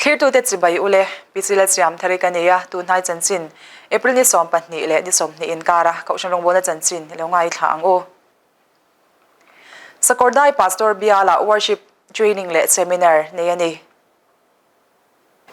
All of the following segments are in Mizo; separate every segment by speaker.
Speaker 1: Thlirtute chibai ule, Pi Lalsiamthari ka nei a, tunhnai chanchin April ni 20 leh ni 20 inkara Kohhran rawngbawlna chanchin i lo ngaithla ang u. Sakawrdai Pastor Biala Worship Training leh Seminar nei a ni.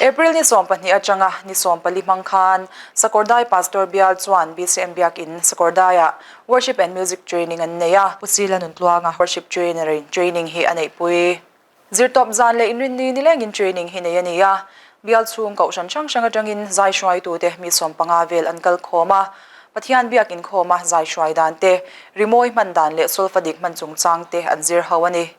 Speaker 1: April ni 20 atanga ni 14 hmang khan Sakawrdai Pastor Bial chuan BCM Biakin Sakawrdaiah Worship and Music Training an nei a. Pu Sila Nuntluanga Worship Trainer-in training hi a neihpui. Zirtawp zan leh inrinni nilengin training hi nei a ni a, bial chhung kohhran hrang hrang atangin zai hruaitute mi 15 vel an kal khawm a, Pathian biak inkhawma zai hruai dan te, rimawi hman dan leh solfa dik hman chungchang te an zir ho a ni.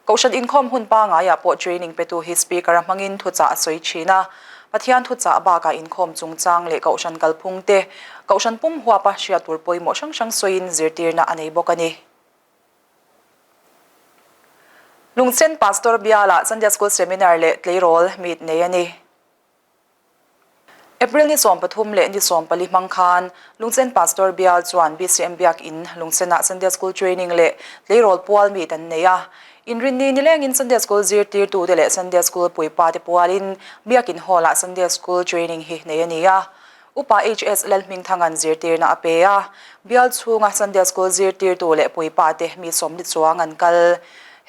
Speaker 1: Kohhran inkhawm hun pangaiah pawh training petu hi speaker a hmangin thuchah a sawi thin a, Pathian thuchah bakah inkhawm chungchang leh kohhran kalphung te, kohhran pum huapa hriat tur pawimawh hrang hrang sawiin zirtirna a nei bawk a ni. Lungchen Pastor Biala Sunday School Seminar leh Tleirawl meet nei a ni. April ni 13 leh ni 14 hmang khan Lungchen Pastor Bial chuan BCM Biak In Lungchenah Sunday School Training leh Tleirawl pual meet an nei a. Inrinni nilengin Sunday School zirtirtute leh Sunday School puipa te pualin Biak In Hall-ah Sunday School Training hi nei a ni a. Upa HS Lalhmingthanga'n zirtirna a pe a, bial chhunga Sunday School zirtirtu leh puipa te mi 40 chuang an kal.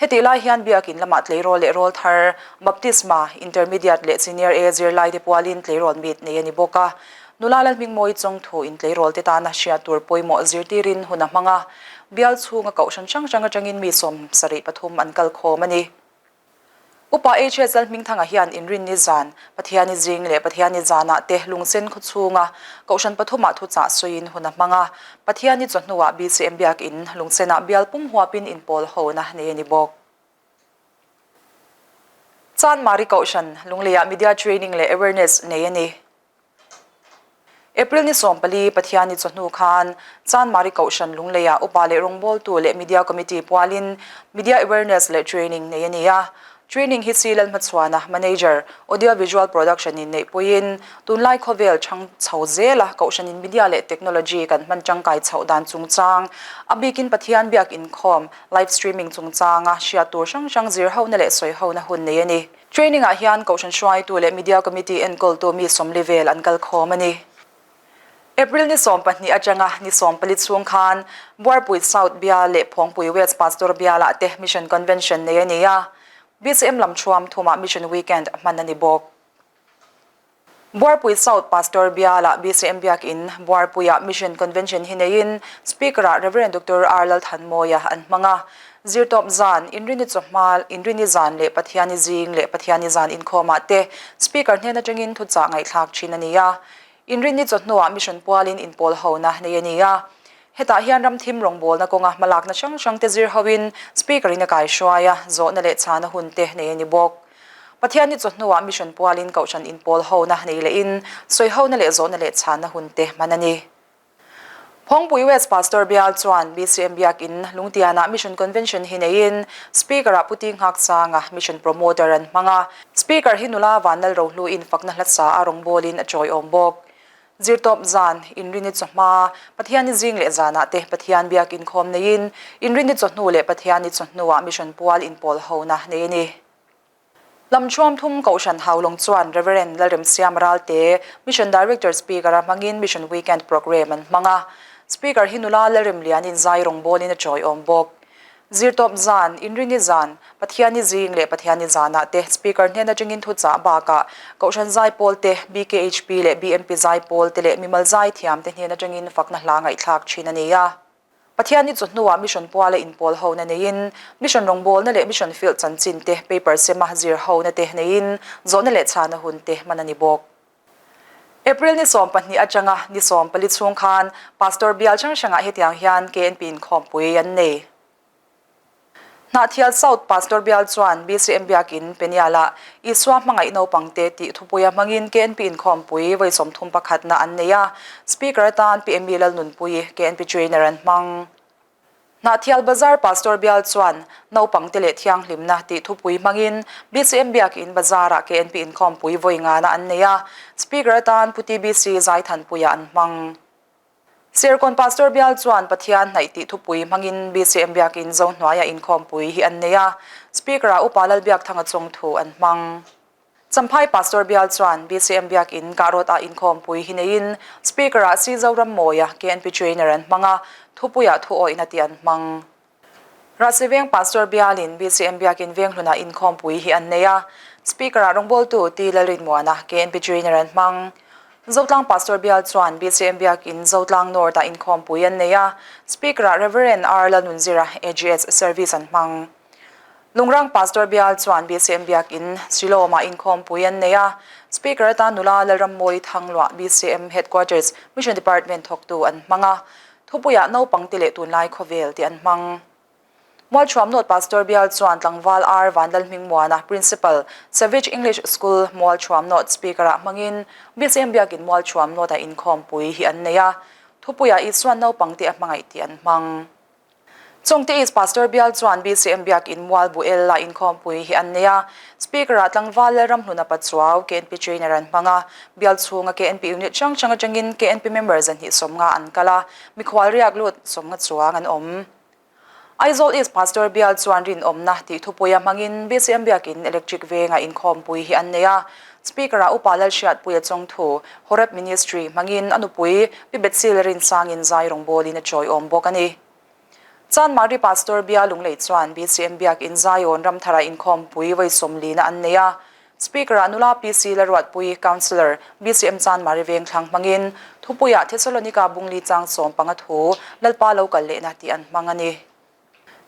Speaker 1: Hetih lai hian biakin lamah tleirawl leh rawl thar, Baptisma, Intermediate leh Senior A zirlai te pualin tleirawl meet nei a ni bawk a. Nula Lalhmingmawi chawngthu in tleirawl te tana hriat tur pawimawh zirtirin hun a hmang a, bial chhunga kohhran hrang hrang atangin mi 73 an kal khawm a ni. Upa HS Lalhmingthanga hian Inrinni zan, Pathiani zing leh Pathiani zanah te Lungsen khaw chhunga Kohhran pathumah thuchah sawiin hun a hmang a, Pathiani chawhnuah BCM Biakin Lungsenah bial pum huapin inpawl hona nei a ni bawk. Chanmari Kohhran Lungleiah Media Training leh Awareness nei a ni. April ni 14, Pathiani chawhnu khan Chanmari Kohhran Lungleiah upa leh rawngbawltu leh Media Committee pualin Media Awareness leh Training nei a ni a. Training hi Sri Lalhmachhuana, Manager, Audio Visual Production in neihpuiin tunlai khawvel chhang chho zela Kohhranin Media leh Technology kan hman tangkai chhoh dan chungchang, a bikin Pathian biak inkhawm, Live Streaming chungchanga hriat tur hrang hrang zir hona leh sawi hona hun nei a ni. Training ah hian Kohhran hruaitu leh Media Committee enkawltu mi 40 vel an kal khawm a ni. April ni 12 atanga ni 14 chhung khan Buarpui South Bial leh Phawngpui West Pastor Bialah te Mission Convention nei a ni a, BCM lam thuam thumah Mission Weekend hman a ni bawk. Buarpui South Pastor Bialah BCM Biakin Buarpuiah Mission Convention hi neiin Speaker-ah Rev. Doctor R. Lalthanmawia an hmang a. Zirtawp zan, Inrini chawhma, Inrini zan leh Pathiani zing leh Pathiani zan inkhawmah te Speaker hnen atangin thuchah ngaihthlak thin a ni a. Inrini chawhnuah Mission pualin inpawl hona nei a ni a. Hetah hian ramthim rawngbawlna kawnga hmalakna hrang hrang te zir hoin Speaker-in a kaihruai a, zawhna leh chhana hun te nei a ni bawk. Pathianni chawhnuah Mission pualin Kohhran inpawl hona nei lehin sawihona leh zawhna leh chhanna hun te hman a ni. Phawngpui West Pastor Bial chuan BCM Biakin Lungtianah Mission Convention hi neiin Speaker-ah Pu Ti Nghakchanga Mission Promoter an hmang a. Speaker hi nula Vanlal Rohluin fakna hlatsa a rawngbawlin a tawiawm bawk. Zirtawp zan, Inrini chawhma, Pathianni zing leh zanah te Pathian biak inkhawm neiin Inrini chawhnu leh Pathianni chawhnuah Mission pual inpawl hona nei a ni. Lamchhuam thum Kohhran Haulawng chuan Rev. Lalremsiam Ralte, Mission Director Speaker a hmangin Mission Weekend Programme an hmang a. Speaker hi nula Lalremlianin zai rawngbawlin a tawiawm bawk. Zirtawp zan, Inrini zan, Pathianni zing leh Pathianni zanah te Speaker hnen atangin thuchah bakah Kohhran zaipawl te, BKHP leh BMP zaipawl te leh mimal zaithiam te hnen atangin fakna hla ngaihthlak thin a ni a. Pathianni chu hnuah Mission puala inpawl hona neiin Mission rawngbawlna leh Mission field chanchin te paper sema zir hona te neiin zawhna leh chhana hun te hman a ni bawk. April ni 12 atanga ni 14 chhung khan Pastor bial hrang hrangah hetiang hian KNP inkhawmpui an nei. Hnahthial South Pastor bial chuan BCM Biakin Penialah Isua hmangaih naupangte tih thupuia hmangin KNP inkhawmpui vawi 31 na an nei a, Speaker atan PME Lalnunpui KNP Trainer an hmang. Hnahthial Bazar Pastor bial chuan naupangte leh thianghlimna tih thupui hmangin BCM Biakin Bazarah KNP inkhawmpui vawi ngana an nei a, Speaker atan Pu TBC Zaithanpuia an hmang. Serkawn Pastor bial chuan Pathian hnaih tih thupui hmangin BCM Biakin Zohnuaia inkhawmpui hi an nei a, Speaker-ah Upa Lalbiakthanga chawngthu an hmang. Champhai Pastor Bial chuan BCM Biakin Kahrawt ah inkhawmpui hi neiin Speaker ah C Zorammawia KNP Trainer an hmang a, thupuiah thu awihna tih an hmang. Rahsiveng Pastor Bialin BCM Biakin Venghlunah inkhawmpui hi an nei a, Speaker ah rawngbawltu T Lalrinmuana KNP Trainer an hmang. Zotlang Pastor Bial chuan BCM Biakin Zotlang North ah inkhawmpui an nei a, Speaker ah Rev. R Lalnunzira AGS Service an hmang. Lungrang Pastor Bial chuan BCM Biakin Silawmah inkhawmpui an nei a, Speaker atan nula Lalrammawi Thangluah BCM Headquarters Mission Department thawktu an hmang a, thupuiah naupang te leh tunlai khawvel tih an hmang. Mualthuamnawt Pastor Bial chuan tlangval R Vanlalhmingmuana Principal, Savage English School, Mualthuamnawt Speaker-ah hmangin BCM Biakin Mualthuamnawt-ah inkhawmpui hi an nei a, thupuiah Isuan naupang te a hmangaih tih an hmang. Chungte East Pastor Bial chuan BCM Biakin Mual Buel la inkhawmpui hi an nei a, Speaker-ah tlangval Lalramhluna Pachuau, KNP Trainer an hmang a, bial chhunga KNP unit hrang hrang atangin KNP member 250 an kal a, mikhual riak lut 50 chuang an awm. Aizawl East Pastor Bial chuan rinawmna tih thupuia hmangin BCM Biakin Electric Venga inkhawmpui hi an nei a, Speaker-ah Upa Lalhriatpuia Chawngthu, Horeb Ministry, hmangin a nupui Pi Betsy Lerinsangin zai rawngbawlin a chawiawm bawk a ni. Chanmari Pastor Bia Lunglei chuan BCM Biakin Zion Ramthara inkhawmpui vawi sawmlina an nei a, Speaker-ah nula PC Laruatpui, Councillor, BCM Chanmari Vengthlang hmangin thupuiah Thesalonika Bungli chang 15 thu Lalpa lo kal lehna tih an hmang a ni.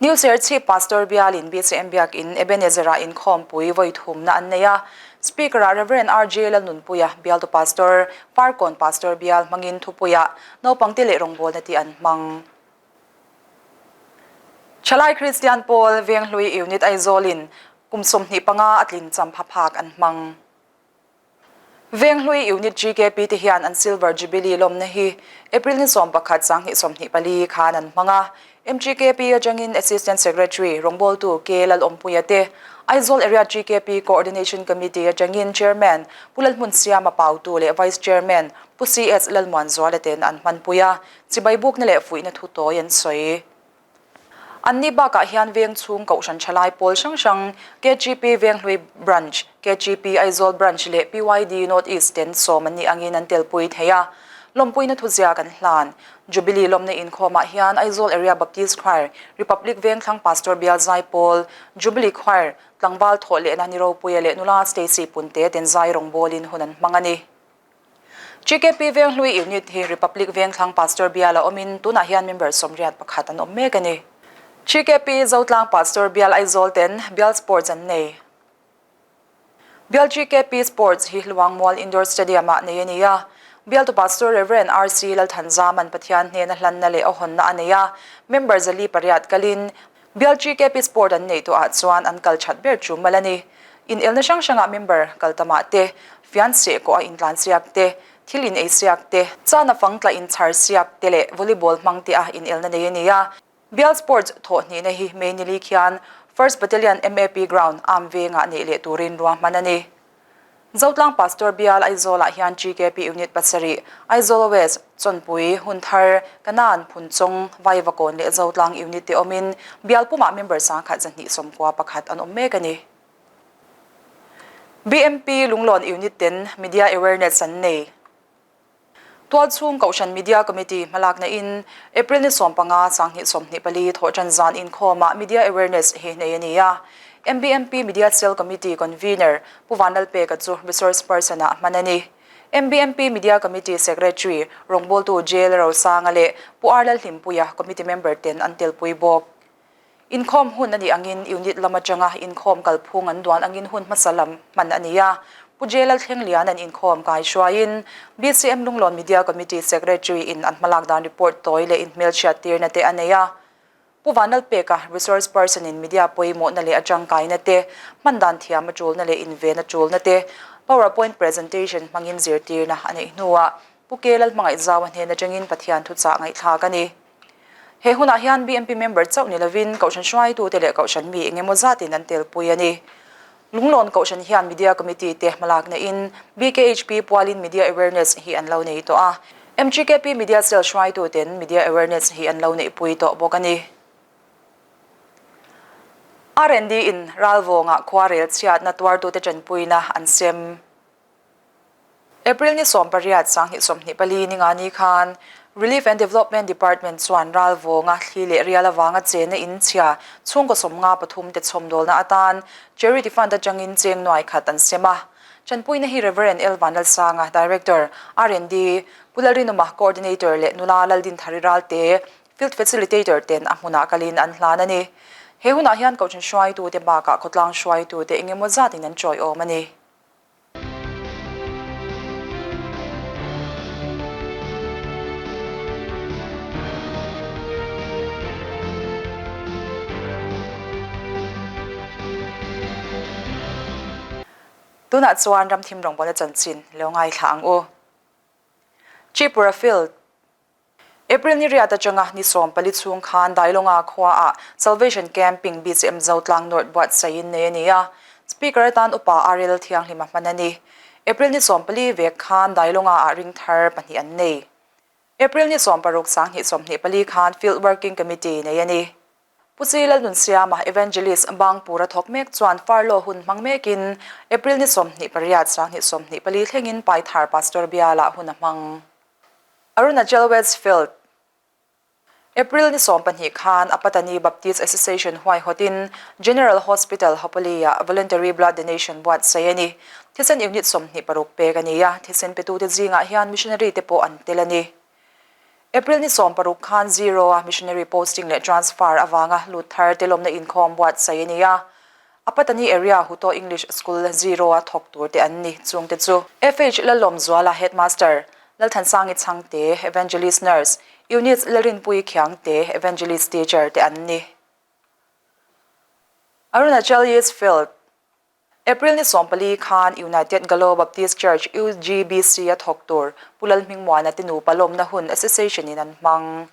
Speaker 1: New Serchhip Pastor Bialin BCM Biakin Ebenezer-ah inkhawmpui vawi thumna an nei a, Speaker-ah Rev. RJ Lalnunpuia bialtu Pastor, Farkawn Pastor Bial hmangin thupuiah naupangte leh rawngbawlna tih an hmang. Thalai Kristian Pawl Venghlui Unit Aizawlin kum 25 a tlin champha phak an hmang. Venghlui Unit GKP te hian an Silver Jubilee lawmna hi April ni 11 2024 khan an hmang a. MGKP atangin Assistant Secretary rawngbawltu K Lalawmpuia te, Aizawl Area GKP Coordination Committee atangin Chairman Pu Lalhmunsiama Pautu leh Vice Chairman Pu CS Lalmuanzuala ten an hmanpui a, chibai bukna leh fuihna thu tawi an sawi. Anni bakah hian veng chhung Kohhran Thalai pawl hrang hrang, KGP Venghlui Branch, KGP Aizawl Branch leh PYD North East ten sawm an nih angin an telpui thei a. Lawmpuina thuzia kan hlan. Jubilee lawmna inkhawmah hian Aizawl Area Baptist Choir, Republic Vengthlang Pastor Bial Zaipawl, Jubilee Choir, Tlangval thawh lehna ni ropuia leh nula Stacy Punte ten zai rawngbawlin hun an hmang a ni. GKP Venghlui Unit hi Republic Vengthlang Pastor Bial a awmin tunah hian member 81 an awm mek a ni. GKP Zotlang Pastor Bial Aizawl ten Bial Sports an nei. Bial GKP Sports hi Luangmual Indoor Stadium ah nei a ni a. Bialtu Pastor Rev. RC Lalthanzaman Pathian hnena hlanna leh awhawnna a nei a, member 408 kalin Bial GKP Sport an neih tawhah chuan an kal that ber chu mal a ni. Inelna hrang hrangah member kal tamah te, fian seh kawh a intlan siak te, thil in ei siak te, chana fang tla in chhar siak te leh volleyball hmang te a inelna nei a ni a. Bial Sports thawh hnihna hi May nili khian First Battalion MAP Ground am vengah neih leh turin ruahman a ni. Zotlang Pastor Bial Aizawlah hian GKP Unit pasarih, Aizawl West, Chawnpui, Hunthar, Kanan, Phunchawng, Vaivakawn leh Zotlang Unit te awmin bial pumah member 1191 an awm mek a ni. BMP Lunglawn Unit ten Media Awareness an nei. Tualchhung Kohhran Media Committee hmalakna in April ni 15, 2024 thawhtan zan inkhawmah Media Awareness hi nei a ni a. MBMP Media Cell Committee Convener Pu Vanlalpeka chu Resource Person ah hman a ni. MBMP Media Committee Secretary rawngbawltu J Lalrosanga leh Pu R Lalhlimpuia Committee member ten an telpui bawk. Inkhawm hun a nih angin unit lam atanga inkhawm kalphung an duan angin hun hmasa lam hman a ni a. Pu J Lalthlenglian an inkhawm kai hruaiin BCM Lunglawn Media Committee Secretary in an hmalak dan report tawi leh inhmelchhiat tirna te a nei a. Pu Vanlalpeka, Resource Person in media pawimawhna leh a tangkaina te, hman dan thiam a tulna leh inven a tulna te, powerpoint presentation hmangin zirtirna a neih hnuah Pu K Lalhmangaihzaua hnen atangin Pathian thuchah ngaihthlak a ni. He hunah hian BMP member chauh ni lovin Kohhran hruaitute leh Kohhran mi eng emaw zatin an telpui a ni. Lunglawn Kohhran hian Media Committee te hmalakna in BKHP pualin Media Awareness hi an lo nei tawh a. MGKP Media Cell hruaituten Media Awareness hi an lo neihpui tawh bawk a ni. R&D in ralvawngah khuarel chhiatna tuartute tanpuina an sem. April ni 18 2024 ningani khan Relief and Development Department chuan ralvawnga thli leh rial avanga chena in chhia chhungkaw 53 te chhawmdawlna atan Charity Fund atangin cheng nuai khat an sem a. Tanpuina hi Reverend L Vanlalsanga, Director, R&D, Pu Lalrinuma, Coordinator leh Nula Laldinthari Ralte, Field Facilitator ten a hmunah kalin an hlan a ni. He hunah hian Kohhran hruaitute bakah khawtlang hruaitute eng emaw zatin an chawiawm a ni. Tunah chuan ramthim rawngbawlna chanchin lo ngaithla ang u. Tripura Field, April ni riat atanga ni 14 chhung khan Dailonga khuaah Salvation Camping BCM Zotlang North buatsaihin nei a ni a, Speaker atan upa Ariel Thianghlim a hman a ni. April ni 14 vek khan Dailonga ah ring thar pahnih an nei. April ni 16 2024 khan Field Working Committee nei a ni. Pu Chi Lalnunsiama, Evangelist, Bangpur a thawk mek chuan furlough hun hmang mekin April ni 28 2024 thlengin Paithar Pastor bialah hun a hmang. Arunachal Westfield, April ni 12 khan Apatani Baptist Association huaihawtin General Hospital Hopoli-ah Voluntary Blood Donation buatsaih a ni. Thisen unit 26 pek a ni a, thisen petute zingah hian missionary te pawh an tel a ni. April ni 16 khan Zero-a missionary posting leh transfer avanga lut thar te lawmna inkhawm buatsaih a ni a. Apatani area Huto English School Zero-a thawk tur te an ni chungte chu. FH Lalawmzuala Headmaster, Lalthansangi Chhangte, Evangelist Nurse, Eunice Lalrinpuii Khiangte, Evangelist Teacher te an ni. Arunachal East Field, April ni 14 khan United Galo Baptist Church, UGBC, a thawk tur Pu Lalhmingmuana te nupa lawmna hun Association in an hmang.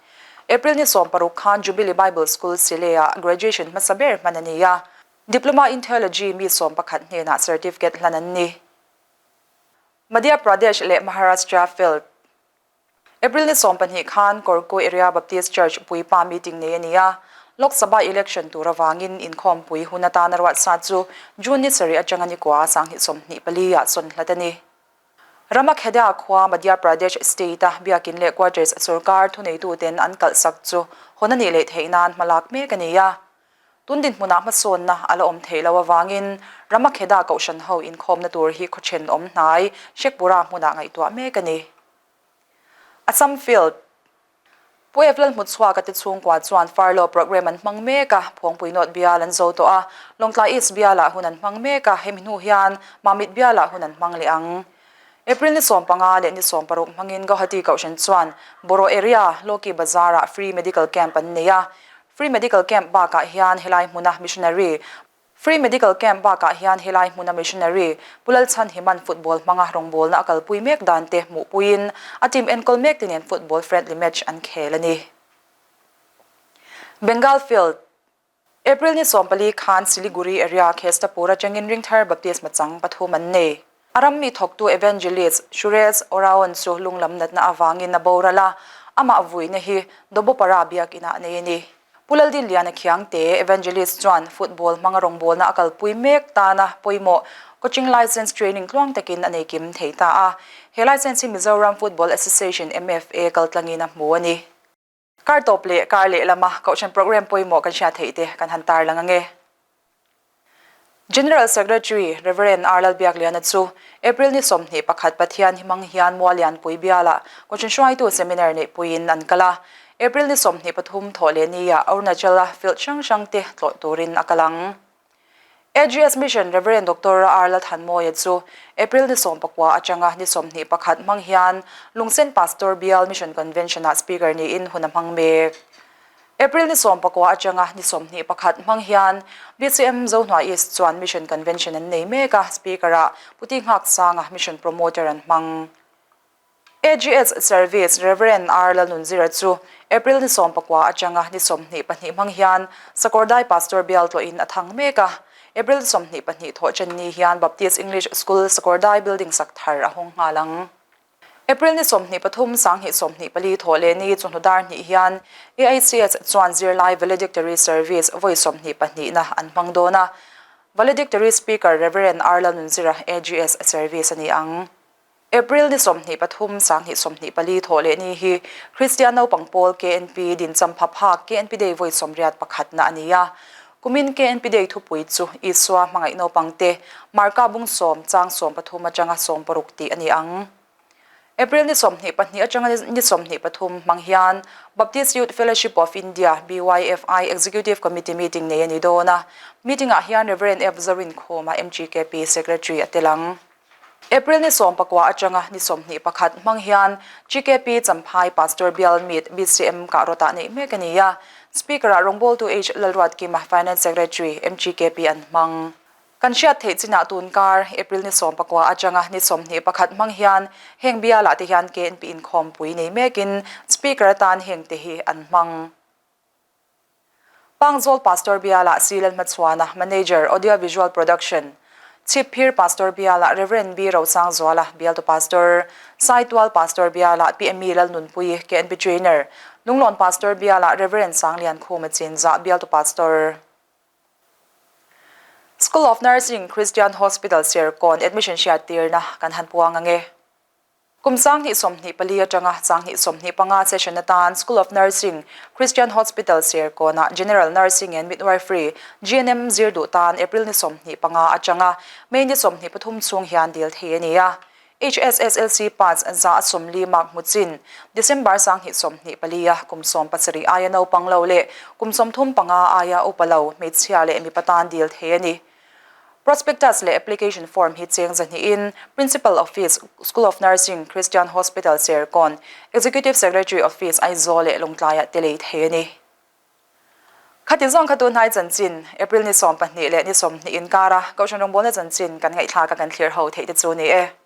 Speaker 1: April ni 16 khan Jubilee Bible School Sile-ah graduation hmasa ber hman a ni a, Diploma in Theology mi 11 hnenah certificate hlan an ni. Madhya Pradesh leh Maharashtra Field. April ni 12 khan Korku Area Baptist Church puipa meeting nei a ni a, Lok Sabha election tur avangin inkhawmpui hun atana ruatsa chu June ni sarih atanga ni kua 2024 ah sawn hlat a ni. Ramakheda khua Madhya Pradesh state-a biakin leh quarters sorkar thuneituten an kalhsak chu hawn a nih leh theih nan hmalak mek a ni a. Tun dinhmunah hmasawnna a la awm theih loh avangin Ramakheda kohhran ho inkhawmna tur hi khawchen awm hnai Sheikhpura hmunah ngaihtuah mek a ni. Assam Field, Pu Ev Lalhmutchhuaka te chhungkua chuan furlough programme an hmang mek a, Phawngpui North bial an zo tawh a, Lawngtlai East bialah hun an hmang mek a, hemi hnu hian Mamit bialah hun an hmang leh ang. April ni 15 leh ni 16 hmangin Guwahati Kohhran chuan Boro Area, Loki Bazar-ah Free Medical Camp an nei a. Free Medical Camp bakah hian helai hmuna Missionary Free Medical Camp bakah hian helai hmuna missionary Pu Lalchhanhiman football hmanga rawngbawlna a kalpui mek dan te hmuhpuiin a team enkawl mek te nen football friendly match an khel a ni. Bengal Field, April ni 14 khan Siliguri area Khestapur atangin Ringthar Baptisma chang pathum an nei. A ram mi thawktu Evangelist Suresh Oraon chu lunglam natna avangin a boral a, amah vuina hi Dobopara biakinah nei a ni. Pu Laldinliana Khiangte, Evangelist chuan football hmanga rawngbawlna a kalpui mek tana pawimawh coaching licence training tluang takin a nei kim thei ta a. He licence hi Mizoram Football Association, MFA, kaltlangin a hmu a ni. Kar tawp leh kar leh lama kohhran programme pawimawh kan hriat theih te kan han tarlang ange. General Secretary Rev. R. Lalbiakliana chu April ni 21 Pathian hi hmang hian Mualianpui bialah Kohhran hruaitu seminar neihpuiin an kal a. April ni 23 thawh leh nia Arunachal-a field hrang hrang te tlawh turin a kal ang. AGS Mission Rev. Doctor R. Lalthanmawia chu April ni 19 atanga ni 21 hmang hian Lungsen Pastor Bial Mission Convention-ah Speaker niin hun a hmang mek. April ni 19 atanga ni 21 hmang hian BCM Zohnuai East chuan Mission Convention an nei mek a, Speaker-ah Pu Ti Nghak Sanga Mission Promoter an hmang. AGS Service Rev. R. Lalnunzira chu April ni 19 atanga ni 22 hmang hian Sakawrdai Pastor bial tlawhin a thang mek a, April ni 22 thawh chen ni hian Baptist English School Sakawrdai building sak thar a hawng nghal ang. April ni 23 2024 thawh leh ni chawhnu dar hnih hian AICS chuan zirlai valedictory service vawi 22 na an hmang dawn a. Valedictory Speaker Rev. R. Lalnunzira AGS service a ni ang. April ni 23 2024 thawh leh ni hi Kristian naupang pawl KNP dincham pha phak KNP Day vawi 81 na a ni a. Kumin KNP Day thupui chu Isua hmangaih naupangte Marka bung sawm chang 13 atanga 16 tih a ni ang. April ni 22 atanga ni 23 hmang hian Baptist Youth Fellowship of India, BYFI, Executive Committee meeting nei a ni dawn a. Meeting-ah hian Rev. F. Zorinkhawma, MGKP Secretary a tel ang. April ni 19 atanga ni 21 hmang hian GKP Champhai Pastor Bial Meet, BCM, kah rawtah neih mek a ni a. Speaker-ah rawngbawltu H. Lalruatkima, Finance Secretary, MGKP an hmang. Kan hriat theih chinah tun kar April ni 19 atanga ni 21 hmang hian heng bialah te hian KNP inkhawmpui nei mekin Speaker atan heng te hi an hmang. Pangzawl Pastor bialah C. Lalhmachhuana, Manager, Audio Visual Production, Chhipphir Pastor bialah Rev. B. Rosangzuala, Bialtu Pastor, Saitual Pastor bialah PME Lalnunpui, KNP Trainer, Lunglawn Pastor bialah Rev. Sangliankhuma Chinzah, Bialtu Pastor. School of Nursing, Christian Hospital Serkawn admission hriattirna kan han puang ange. Kum 2024 atanga 2025 session atan School of Nursing, Christian Hospital Serkawnah General Nursing and Midwifery, GNM, zir duh tan April ni 25 atanga May ni 23 chhung hian dil thei a ni a. HSSLC pass 140 mark hmu chin December 2024 a kum 17 aia naupang lo leh kum 35 aia upa lo hmeichhia leh mipa tan dil thei a ni. Prospectus leh application form hi cheng zahnihin Principal Office, School of Nursing, Christian Hospital Serkawn, Executive Secretary Office, Aizawl leh Lawngtlaiah te lei thei a ni. Khati zawng kha tunhnai chanchin, April ni 12 leh ni 20 inkara Kohhran rawngbawlna chanchin kan ngaihthlak a kan thlir ho theih te chu ni e.